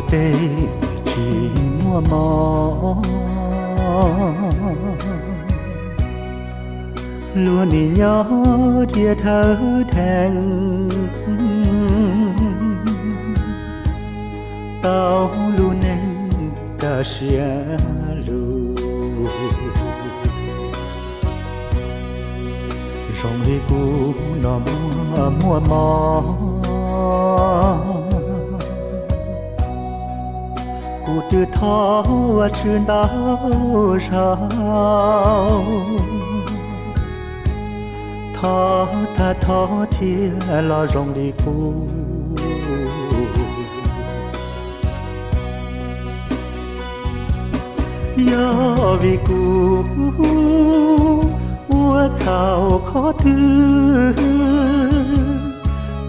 Tej tsis muaj mov, luag nim nyob dhia dhawv dheev, tau lub neej kaj siab lug. Zoo li kuv no muaj muaj mov, kuv twb thov Vajtswv ntau zaus, thov tag thov thiaj los zoo li kuv. Yog vim kuv ua txhaum qhov twg,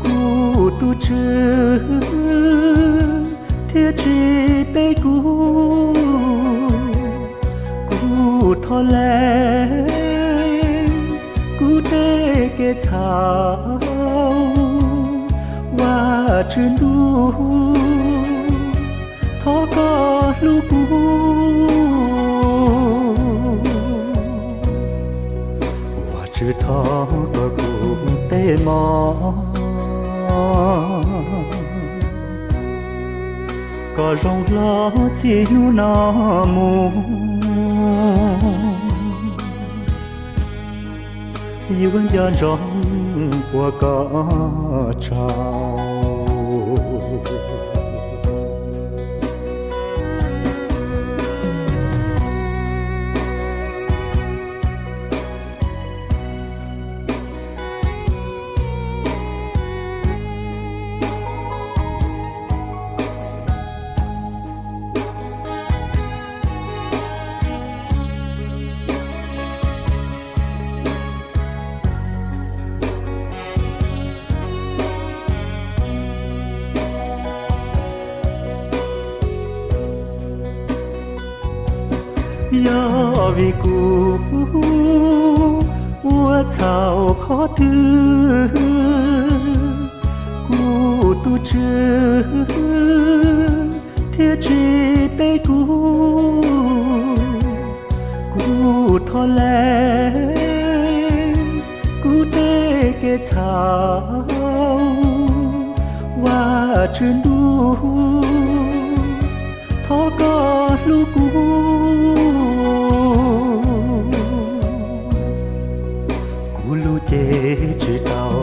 kuv tus Tswv thiaj tsis teb kuv. Kuv thov lees kuv tej kev txhaum, Vajtswv ntuj, thov koj hlub kuv. Vajtswv thov koj kuv tej mov, kom zoo hlo txij hnub no mus, yuav nco ntsoov ua koj tsaug. Yog vim kuv ua txhaum qhov twg, kuv tus Tswv thiaj tsis teb kuv. Kuv thov lees kuv tej kev txhaum, Vajtswv ntuj, thov koj hlub kuv. Kuv lub cev tsis tau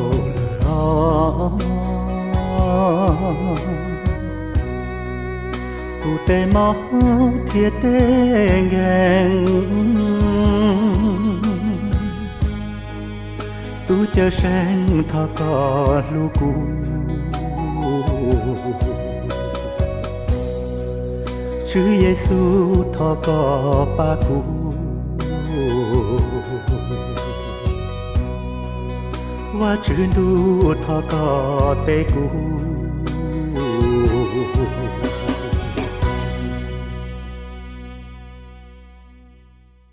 los, kuv tej mob thiab tej nkeeg, tus Cawmseej thov koj hlub kuv. Tswv Yexus thov koj pab kuv. Vajtswv ntuj thov koj teb kuv.